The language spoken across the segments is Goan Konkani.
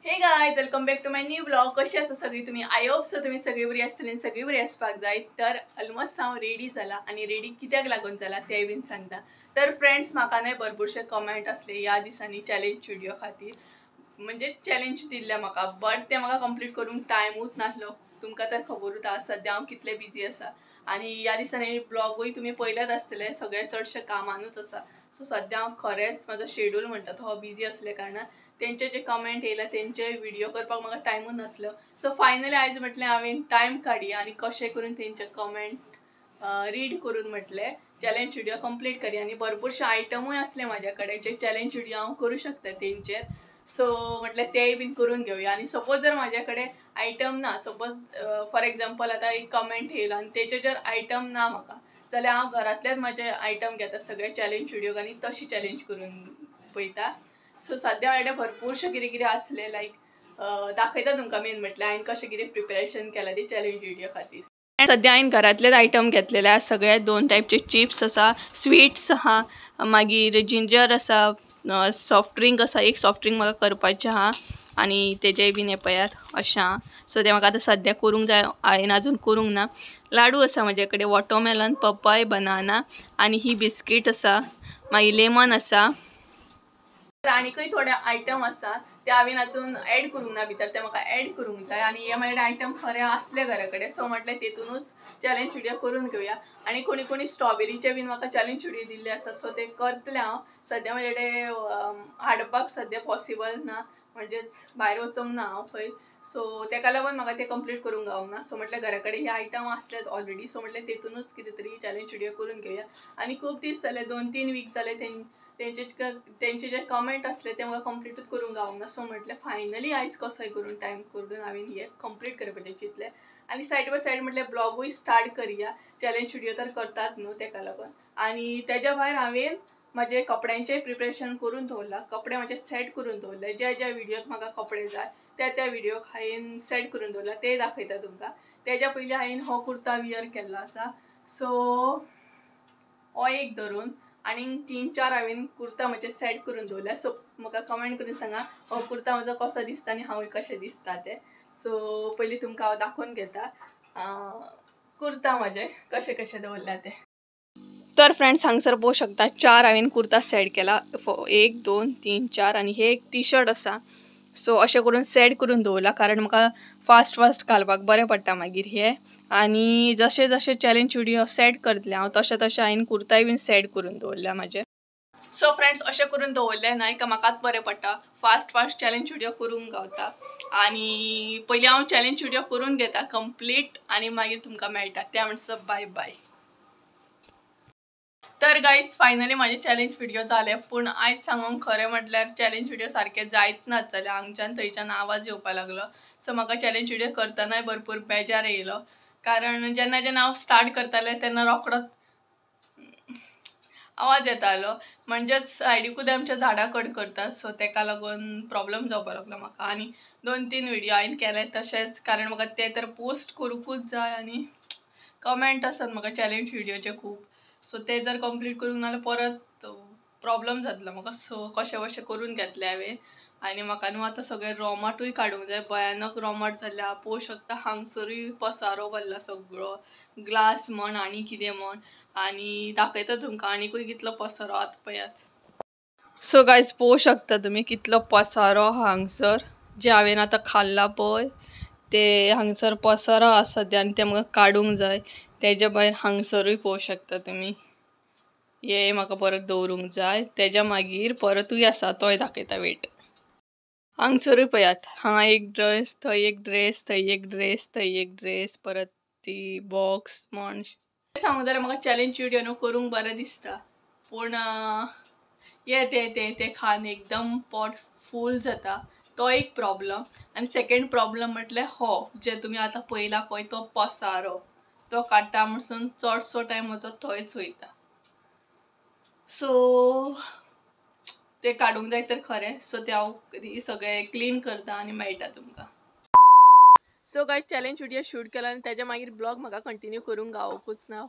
Hey guys, welcome back to my new blog. कशी आसा सगळी तुम्ही? I hope so तुम्ही सगळी बरी आसतली आनी सगळी बरी आसपाक जाय. तर ऑलमोस्ट हांव रेडी जाला आनी रेडी कित्याक लागून जाला तें बीन सांगता. तर फ्रेंड्स, म्हाका न्हय भरपूरशे कमेंट आसले ह्या दिसांनी चॅलेंज व्हिडिओ खातीर, म्हणजे चॅलेंज दिल्ले म्हाका, बट ते म्हाका कंप्लीट करूंक टायमूच नासलो. तुमकां तर खबरूच आसा सद्या हांव कितलें बिजी आसा आनी ह्या दिसांनी ब्लॉगूय तुमी पळयल्यात आसतले, सगळे चडशे कामानूच आसा. सो सद्या हांव खरेंच म्हाजो शेड्यूल म्हणटा तो हो बिजी आसल्या कारणान तेंचे जे कमेंट येयला तेंचे व्हिडिओ करपाक म्हाका टायमूच नासलो. सो फायनली आयज म्हटलें हांवें टायम काडया आनी कशें करून तेंचे कमेंट रीड करून म्हटलें चॅलेंज व्हिडिओ कंप्लीट करया. आनी भरपूरशे आयटमूय आसले म्हाज्या कडेन जे चॅलेंज व्हिडिओ हांव करूं शकता तेंचेर. सो म्हटलें तेय बीन करून घेवया. आनी सपोज जर म्हाज्या कडेन आयटम ना, सपोज फॉर एग्जाम्पल आतां एक कमेंट येयलो आनी तेचे जर आयटम ना म्हाका, जाल्यार हांव घरांतल्याच म्हाजे आयटम घेता सगळे चॅलेंज व्हिडिओ आनी तशी चॅलेंज करून पळयता. सो सद्या म्हाजे कडेन भरपूरशें कितें कितें आसलें, लायक दाखयता तुमकां मेन म्हटल्यार हांवें कशें कितें प्रिपेरेशन केलां ती चॅलेंज व्हिडिओ खातीर. सद्या हांवें घरांतलेच आयटम घेतलेले आसा सगळे. 2 टायपचे चिप्स आसा, स्विट्स आहा, मागीर जिंजर आसा, सॉफ्ट ड्रिंक आसा. एक सॉफ्ट ड्रिंक म्हाका करपाचें आहा आनी तेजेय बीन हें पळयात अशें आहा. सो तें म्हाका आतां सद्या करूंक जाय, हांवें आजून करूंक ना. लाडू आसा म्हाजे कडेन, वॉटरमेलन, पपाय, बनाना आनी ही बिस्कीट आसा, मागीर लेमन आसा. आनीकय थोडे आयटम आसा ते हांवें आजून एड करूंक ना भितर, ते म्हाका एड करूंक जाय. आनी हे म्हाजे आयटम खरें आसले घरा कडेन, सो म्हटलें तेतूनच चॅलेंज व्हिडिओ करून घेवया. आनी कोणी कोणी स्ट्रॉबेरीचे बीन म्हाका चॅलेंज व्हिडिओ दिल्ले आसा, सो ते करतले हांव. सद्या म्हाजे कडेन हाडपाक सद्या पॉसिबल ना, म्हणजेच भायर वचोंक ना हांव खंय, सो तेका लागून म्हाका ते कंप्लीट करूंक गावंक ना. सो म्हटलें घरा कडेन हे आयटम आसलेत ऑलरेडी, सो म्हटलें तेतूनच कितें तरी चॅलेंज व्हिडिओ करून घेवया. आनी खूब दीस जाले, 2-3 वीक जाले तेंचे जे कमेंट आसले ते म्हाका कंप्लीटूच करूंक गावंक ना. सो म्हटलें फायनली आयज कसोय करून टायम करून हांवें हें कंप्लीट करपाचें चिंतलें. आनी सायड बाय सायड म्हटलें ब्लॉगूय स्टार्ट करया, चॅलेंज व्हिडिओ तर करतात न्हू तेका लागून. आनी तेज्या भायर हांवें म्हाजे कपड्यांचें प्रिपरेशन करून दवरलां, कपडे म्हाजे सेट करून दवरले. ज्या ज्या व्हिडियोक म्हाका कपडे जाय त्या त्या व्हिडियोक हांवें सेट करून दवरला, ते दाखयता तुमकां. तेज्या पयलीं हांवें हो कुर्ता वियर केल्लो आसा, सो हो एक धरून आनी 3-4 हांवें कुर्ता म्हजे सेट करून दवरल्या. सो म्हाका कमेंट करून सांगा हो कुर्ता म्हजो कसो दिसता आनी हांवूय कशें दिसता तें. सो पयलीं तुमकां हांव दाखोवन घेता कुर्ता म्हजे कशें कशें दवरल्या ते. तर फ्रेंड्स, हांगसर पळोवंक शकता 4 हांवें कुर्ता सेट केला, 1 2 3 4 आनी हे एक टी शर्ट आसा. सो अशें करून सेट करून दवरला कारण म्हाका फास्ट फास्ट घालपाक बरें पडटा मागीर हे. आनी जशें जशें चॅलेंज व्हिडिओ सेट करतलें हांव तशें तशें हांवें कुर्ताय बीन सेट करून दवरल्या म्हाजे. सो फ्रेंड्स, अशें करून दवरलें न्हय का म्हाकाच बरें पडटा, फास्ट फास्ट चॅलेंज व्हिडिओ करूंक गावता. आनी पयलीं हांव चॅलेंज व्हिडिओ करून घेता कंप्लीट आनी मागीर तुमकां मेळटा. त्या म्हणसर बाय बाय. तर गायज, फायनली म्हाजे चॅलेंज व्हिडिओ जाले, पूण आयज सांगूंक खरें म्हटल्यार चॅलेंज व्हिडिओ सारके जायत नात जाले, हांगच्यान थंयच्यान आवाज येवपाक लागलो. सो म्हाका चॅलेंज व्हिडिओ करतनाय भरपूर बेजार येयलो, कारण जेन्ना जेन्ना हांव स्टार्ट करतालें तेन्ना रोखडोच आवाज येतालो, म्हणजेच सायडीकूच आमच्या झाडां कट करतात, सो तेका लागून प्रॉब्लम जावपाक लागलो म्हाका. आनी 2-3 व्हिडिओ हांवें केले तशेंच, कारण म्हाका ते तर पोस्ट करूंकूच जाय आनी कमेंट आसात म्हाका चॅलेंज व्हिडिओचे खूब, सो ते जर कंप्लीट करूंक ना जाल्यार परत प्रॉब्लम जातलो म्हाका. सो कशें कशें करून घेतलें हांवें. आनी म्हाका न्हू आतां सगळें रोमाटूय काडूंक जाय, भयानक रोमाट जाल्लें आहा पळोवंक शकता. हांगसरूय पसारो भरला सगळो, ग्लास म्हण आनी कितें म्हण, आनी दाखयता तुमकां आनीकूय कितलो पसारो आतां पळयात. सो गायज, पळोवंक शकता तुमी कितलो पसारो आहा हांगसर. जे हांवें आतां खाल्ला पळय ते हांगसर पसारो आसा सद्या आनी ते म्हाका काडूंक जाय. तेज्या भायर हांगसरूय पळोवंक शकता तुमी, हे म्हाका परत दवरूंक जाय. तेज्या मागीर परतूय आसा, तोय दाखयता, वेट. हांगसरूय पळयात, हांगा एक ड्रेस, थंय एक ड्रेस, थंय एक ड्रेस, थंय एक ड्रेस, परत ती बॉक्स म्हण. सांगू जाल्यार म्हाका चॅलेंज व्हिडिओ न्हू करूंक बरें दिसता, पूण ये ते ते ते खावन एकदम पोट फूल जाता, तो एक प्रॉब्लम. आनी सेकेंड प्रॉब्लम म्हटल्यार हो जे तुमी आतां पळयला पळय तो पसारो, तो काडटा म्हणसून चडसो टायम म्हजो थंयच वयता. सो ते काडूंक जाय तर खरें, सो ते हांव सगळें क्लीन करता आनी मेळटा तुमकां. So guys, challenge video shoot केला आनी तेज्या मागीर ब्लॉग म्हाका कंटिन्यू करूंक गावकूच ना,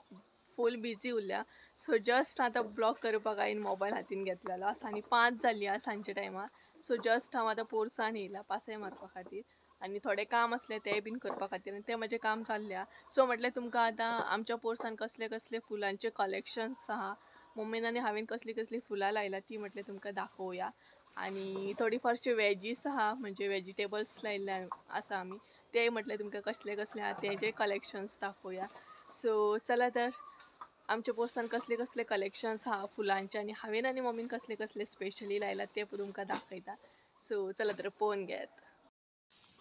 फूल बिजी उरल्या. सो जस्ट आतां ब्लॉग करपाक हांवें मोबायल हातीन घेतलेलो आसा आनी 5 जाल्ली आसा सांजच्या टायमार. सो जस्ट हांव आतां पोरसान येयला पासय मारपा खातीर आनी थोडें काम आसलें तें बीन करपा खातीर आनी तें म्हजें काम जाल्लें आहा. सो म्हटलें तुमकां आतां आमच्या पोरसान कसले कसले फुलांचे कलेक्शन्स आहा, मम्मीन आनी हांवें कसलीं कसलीं फुलां लायलां ती म्हटलें तुमकां दाखोवया. आनी थोडी फारशी वेजीस आहा, म्हणजे वेजिटेबल्स लायिल्ले आसा आमी, ते म्हटलें तुमकां कसले कसले आहा तेजे कलेक्शन्स दाखोवया. सो चला तर आमच्या पोरसान कसले कसले कलेक्शन्स आहा फुलांचे आनी हांवें आनी मम्मीन कसले कसले स्पेशली लायला ते तुमकां दाखयता. सो चला तर पळोवन घेयात.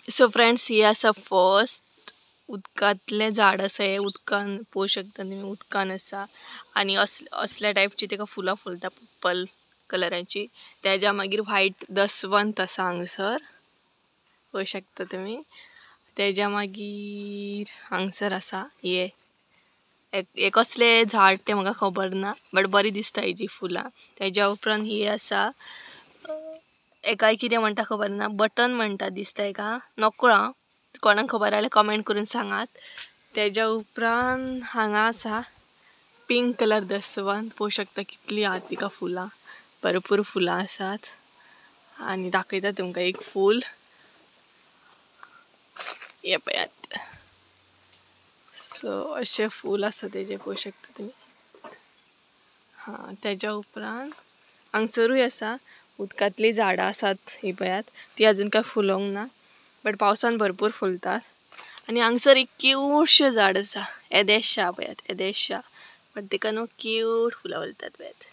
सो फ्रेंड्स, हे आसा फर्स्ट उदकांतलें झाड आसा. हें उदकान पळोवंक शकता तुमी, उदकान आसा आनी असल्या टायपची ताका फुलां फुलता पर्पल कलराची. तेज्या मागीर व्हायट दसवंत आसा हांगसर पळोवंक शकता तुमी. तेज्या मागीर हांगसर आसा हे हे कसलें झाड तें म्हाका खबर ना, बट बरी दिसता हेजी फुलां. तेज्या उपरांत ही आसा एकाय कितें म्हणटा खबर ना, बटन म्हणटा दिसता एका, नकळो हांव, कोणाक खबर जाल्यार कमेंट करून सांगात. तेज्या उपरांत हांगा आसा पिंक कलर दसवंत, पळोवंक शकता कितली आहा तिका फुलां, भरपूर फुलां आसात. आनी दाखयता तुमकां एक फूल, हे पळयात. सो अशें फूल आसा तेजें पळोवंक शकता तुमी. हां, तेज्या उपरांत हांगसरूय आसा उदकांतलीं झाडां आसात ही पळयात, ती अजून काय फुलोवंक ना बट पावसान भरपूर फुलतात. आनी हांगसर एक क्यूटशें झाड आसा, येदेशा पळयात, येदेशा, बट तेका न्हू क्यूट फुलां फुलतात पळयात.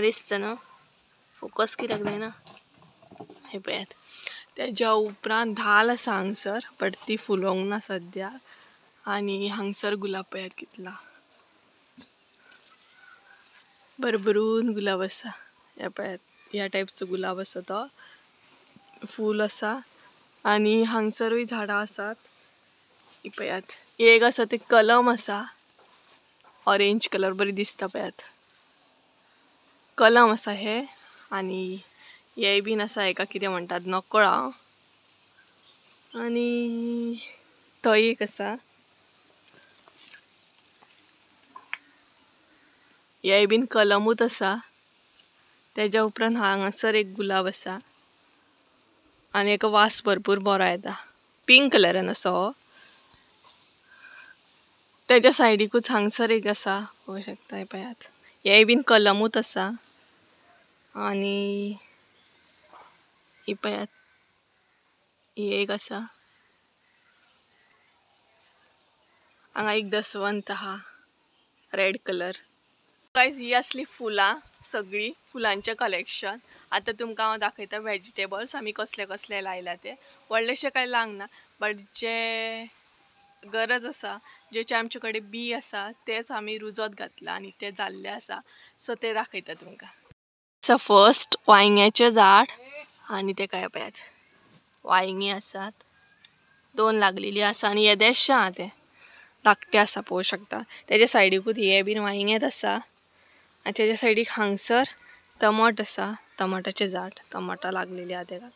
दिसता न्हू, फोकस कित्याक जायना, हें पळयात. तेज्या उपरांत धाल आसा हांगसर, बट ती फुलोवंक ना सद्या. आनी हांगसर गुलाब पळयात कितला भरभरून गुलाब आसा. ह्या पळयात, ह्या टायपचो गुलाब आसा, तो फूल आसा. आनी हांगसरूय झाडां आसात ही पळयात. एक आसा ते कलम आसा, ऑरेंज कलर, बरी दिसता पळयात, कलम आसा हे. आनी हे बीन आसा एका कितें म्हणटात नकळो हांव. आनी थंय एक आसा, हे बीन कलमूच आसा. तेज्या उपरांत हांगासर एक गुलाब आसा आनी एका वास भरपूर बरो येता, पिंक कलरान आसा हो. तेज्या सायडीकूच हांगसर एक आसा पळोवंक शकता, हे पळयात, हे बीन कलमूच आसा. आनी ही पळयात, ही एक आसा. हांगा एक दसवंत आहा रेड कलर. गायज, ही आसली फुलां सगळीं, फुलांचें कलेक्शन. आतां तुमकां हांव दाखयता वेजिटेबल्स आमी कसले कसले लायला ते. व्हडलेशें कांय लावंक ना, बट जे गरज आसा, जेचे आमचे कडेन बी आसा तेच आमी रुजत घातला आनी ते जाल्ले आसा. सो ते दाखयता तुमकां. आसा फर्स्ट वांयग्याचें झाड आनी ते काय पळयात वांयगीं आसात, दोन लागलेली आसा. आनी येदेशें आहा तें धाकटें आसा पळोवंक शकता. तेज्या सायडीकूच हे बीन वांयगेंच आसा. आनी तेज्या सायडीक हांगसर टमाट आसा, टमाटाचें झाड, टमाटां लागलेली आहा तेका.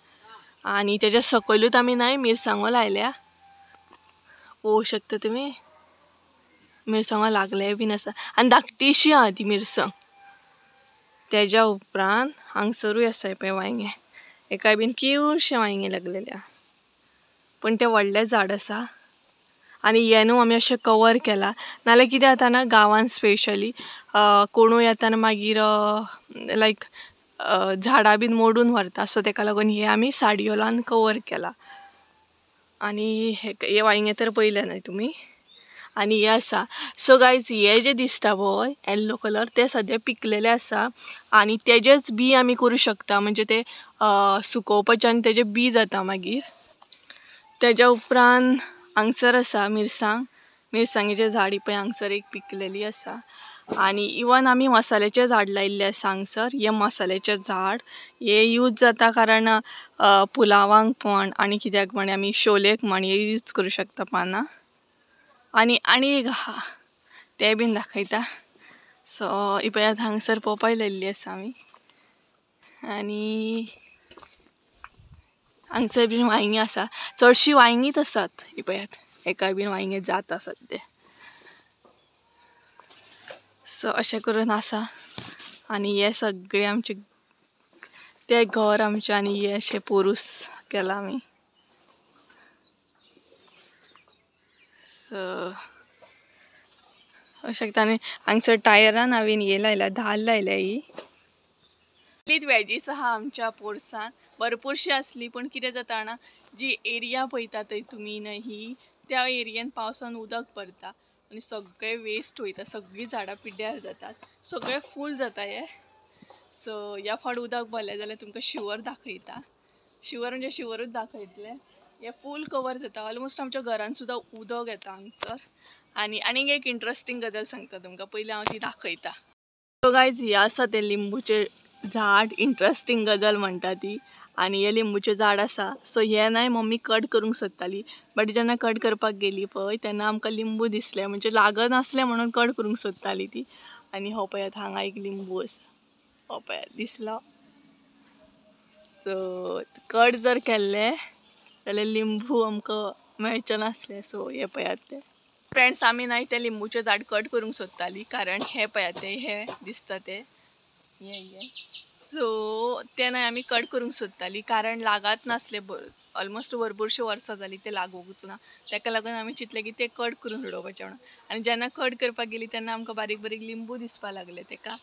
आनी तेज्या सकयलूच आमी न्हय मिरसांगो लायल्या, पळोवंक शकता तुमी, मिरसांगो लागले बीन आसा आनी धाकटीशी आहा ती मिरसांग. तेज्या उपरांत हांगसरूय आसा पळय वांयगें, एकाय बीन क्यूटशें वांयगें लागलेलें आहा, पूण तें व्हडलें झाड आसा. आनी हें न्हू आमी अशें कवर केलां, नाल्यार कितें जाता ना गांवांत स्पेशली कोणूय येता मागीर लायक झाडां बीन मोडून व्हरता. सो तेका लागून हें आमी साडयो लावन कवर केलां. आनी हे वांयगें तर पळयलें न्हय तुमी. आनी हें आसा. सो गायज, हे जे दिसता पळय येल्लो कलर, ते सद्या पिकलेले आसा आनी तेजेच बी आमी करूं शकता, म्हणजे ते सुकोवपाचे आनी तेजे बी जाता मागीर. तेज्या उपरांत हांगसर आसा मिरसांग, मिरसांगेचें झाड ही पळय हांगसर एक पिकलेली आसा. आनी इवन आमी मसाल्याचें झाड लायिल्लें आसा हांगसर. हें मसाल्याचें झाड हें यूज जाता कारण पुलावांक म्हण आनी कित्याक म्हण आमी शोलेक म्हण हें यूज करूं शकता पानां. आनी आनी एक आहा तें बीन दाखयता. सो ही पळयात हांगसर पोपाय लायिल्ली आसा आमी. आनी हांगसर बीन वांयगीं आसा, चडशीं वांयगींच आसात. ही पळयात एकाय बीन वांयगें जाता सद्या. सो अशें करून आसा. आनी हे सगळे आमचे ते घर आमचें आनी हे अशें पोरूस केलां आमी. सो अशें आनी हांगसर टायरान हांवें हें लायला, धाल लायल्या ही. इतलीच वेजीस आहा आमच्या पोरसान, भरपूरशी आसली पूण कितें जाता जाणा, जी एरिया पळयता थंय तुमी न्हय ही त्या एरियेन पावसान उदक भरता आनी सगळें वेस्ट वयता, सगळीं झाडां पिड्ड्यार जातात, सगळें फूल जाता हें. सो ह्या फावट उदक भरलें जाल्यार तुमकां शिवर दाखयता, शिवर म्हणजे शिवरूच दाखयतलें. हें फूल कवर जाता ऑलमोस्ट, आमच्या घरान सुद्दां उदक येता हांगसर. आनी आनीक एक इंट्रस्टींग गजाल सांगता तुमकां, पयलीं हांव ती दाखयता. सो गायज हें आसा तें लिंबूचें झाड, इंट्रस्टींग गजाल म्हणटा ती. आनी हें लिंबूचें झाड आसा. सो हें न्हय मम्मी कट करूंक सोदताली, बट जेन्ना कट करपाक गेली पळय तेन्ना आमकां लिंबू दिसले, म्हणजे लागनासलें म्हणून कट करूंक सोदताली ती. आनी हो पळयात हांगा एक लिंबू आसा, हो पळयात दिसलो. सो कट जर केल्लें जाल्यार लिंबू आमकां मेळचें नासलें. सो हें पळयात तें. फ्रेंड्स आमी न्हय तें लिंबूचें झाड कट करूंक सोदताली, कारण हें पळयात तें हें दिसता तें हें. सो तें न्हय आमी कट करूंक सोदताली, कारण लागत नासलें, ऑलमोस्ट भरपूरशीं वर्सां जालीं तें लागूंकच ना. ताका लागून आमी चिंतलें की तें कट करून उडोवपाचें म्हणून. आनी जेन्ना कट करपाक गेली तेन्ना आमकां बारीक बारीक लिंबू दिसपाक लागले तेका.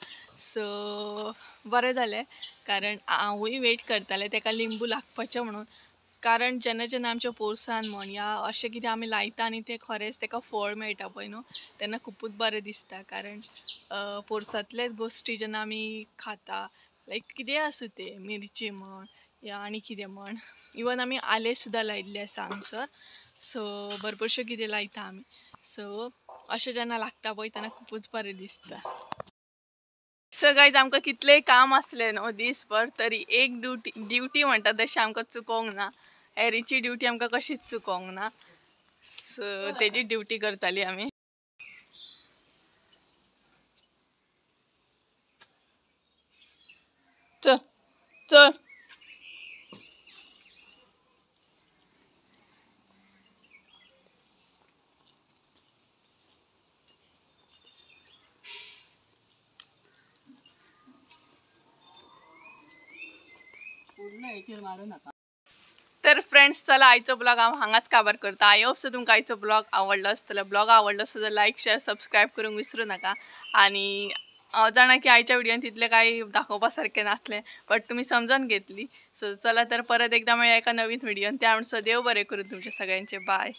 सो बरें जालें, कारण हांवूय वेट करतालें तेका लिंबू लागपाचें म्हणून. कारण जेन्ना जेन्ना आमच्या पोरसान म्हण या अशें कितें आमी लायता आनी तें खरेंच तेका फळ मेळटा पळय न्हू, तेन्ना खुबूच बरें दिसता. कारण पोरसांतलेच गोश्टी जेन्ना आमी खाता, लायक कितेंय आसूं तें, मिरची म्हण या आनी कितें म्हण, इवन आमी आले सुद्दां लायिल्ले आसा हांगसर. सो भरपूरशें कितें लायता आमी. सो अशें जेन्ना लागता पळय तेन्ना खुबूच बरें दिसता. सो गायज आमकां कितलेंय काम आसलें न्हू दीसभर, तरी एक ड्युटी म्हणटा तशें आमकां चुकोवंक ना. एरीची ड्युटी आमकां कशीच चुकोवंक ना. सो तेजी ड्युटी करताली आमी. चल चल मारू नका. तर फ्रेंड्स चला आयचो ब्लॉग हांव हांगाच काबार करता. I hope so तुमकां आयचो ब्लॉग आवडलो आसतलो. ब्लॉग आवडलो आसलो जाल्यार लायक शेअर सबस्क्रायब करूंक विसरूं नाका. आनी हांव जाणा की आयच्या व्हिडियोन तितलें कांय दाखोवपा सारकें नासलें, बट तुमी समजून घेतली. सो चला तर परत एकदां मेळया एका नवीन व्हिडियोन. त्या म्हणसर देव बरें करूं तुमचें सगळ्यांचें. बाय.